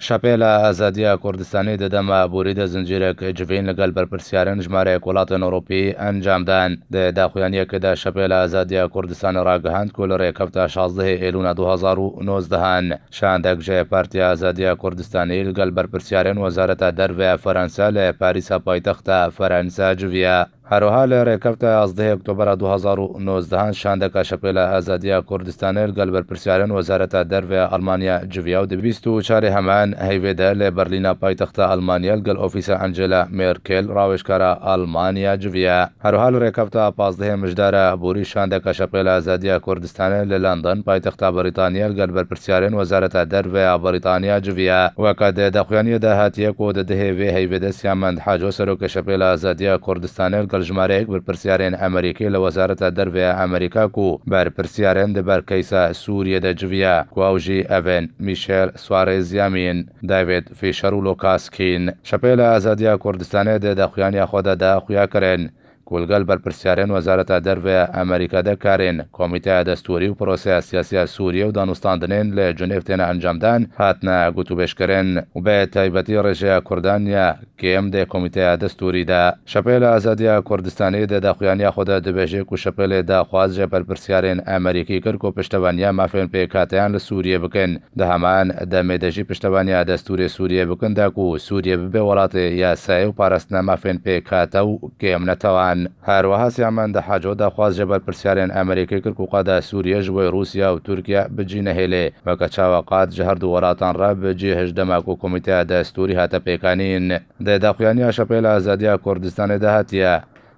شەپێلە ئازادییا کوردستانی دە دەما بوری دە زنجیرەک جڤین لەگەل بەرپرسیارێن ژمارەیەک وڵاتێن ئۆرۆپی ئەنجام دان. دە داخویانیەکێ دە شەپێلە ئازادییا کوردستانی ڕاگەهاند کو لە رێکەفتا 16 ئێلونا 2019 هان شاندەک ژە پارتیا ئازادییا کوردستانی لگەل بەرپرسیارێن وەزارەتا دەرڤەیا فەرەنسا لە پاریسا پایتەختا فەرەنسا جڤیا. هەروەها لە رێکەفتا 11 ئۆکتۆبەرا 2019 شاندەکە شەپێلە ئازادییا کوردستانێ لگەل بەرپرسیارێن وەزارەتا دەرڤەیا ئەڵمانیا جڤیا و دە 24 هەمان هەیڤێ دە لە بەرلینا پایتەختا ئەڵمانیا لگەل ئۆفیسا ئەنجێلا مێرکێل ڕاوێژکارا ئەڵمانیا جڤیا. هەروەها لە رێکەفتا 15 مژدارا بوری شاندەکە شەپێلە ئازادییا کوردستانێ لە لەندەن پایتەختا بەریتانیا لگەل بەرپرسیارێن وەزارەتا دەرڤەیا بەریتانیا جڤیا. وەکە دە داخویانیێ دا هاتیە کو دە دهێ ڤێ هەیڤێ دە سیامەند حاجۆ سەرۆکێ شەپێلە ئازادییا کوردستانێ لگەل ژمارەیەک بەرپرسیارێن ئەمریکی لە وەزارەتا دەرڤەیا ئەمریکا کو بەرپرسیارێن دە بەر کەیسا سوریە دە جڤیا کو ئەو ژی ئەڤێن میشێل سوارێز یامین، دایڤێد فیشەر و لۆکاس کین. شەپێلە ئازادییا کوردستانێ دە داخویانیا خوە دە دا خویا کرێن کو لگەل بەرپرسیارێن وەزارەتا دەرڤەیا ئەمریکا دە کارێن کۆمیتەیا دەستوری و پرۆسەیا سیاسیا سوریە و دانوستاندنێن لە جنێڤ تێنە ئەنجامدان هاتنە گوتوبێژکرن و بە تایبەتی ڕێژەیا کوردان یا کێم دە کۆمیتەیا دەستوری دا. شەپێلە ئازادیا کوردستانی دە داخویانیا خۆ دە دبێژێ کو شەپێلێ داخواز ژە بەرپرسیارێن ئەمریکی کرد کو پشتەوانیا مافێن پێکهاتەیان لە سوریە بکەن دە هەمان دەمێ دە ژی پشتەوانیا دەستورێ سوریە بکەن داکو سوریە ببێ وەڵاتێ یاسایی و پاراستنا مافێن پێکهاتە و کێم نەتەوان. هەروەها سیامەند حاجۆ داخواز ژە بەرپرسیارێن ئەمریکی کرد کو قادا سوریە ژ بۆی روسیا و تورکیا بجی نەهێلێ وەکە چاوە قاد ژە هەردوو وەڵاتان ڕە بجی هشت دەما کو کۆمیتەیا دەستوری هاتە پێکانین. دە داخویانیا شەپێلە ئازادیا کوردستانێ دە هاتیە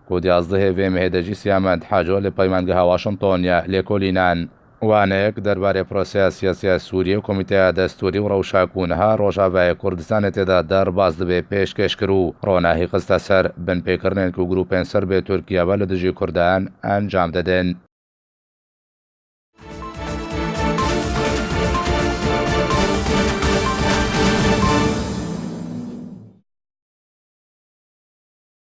کو دیازدهێ ڤێ مهێ دە ژی سیامەند حاجۆ لە پەیمانگەها واشنتۆن یا لێکۆلینان وانەیەک دەربارەێ پرۆسەیا سیاسیا سوریە و کۆمیتەیا دەستوری و ڕەوشا کو نها ڕۆژاڤاێ کوردستانێ تێدا دەرباز دبێ پێشکێش کر و ڕۆناهی خستە سەر بنپێکرنێن کو گروپێن سەر بێ تورکیاوە لە دژی کوردان ئەنجام دەدەن.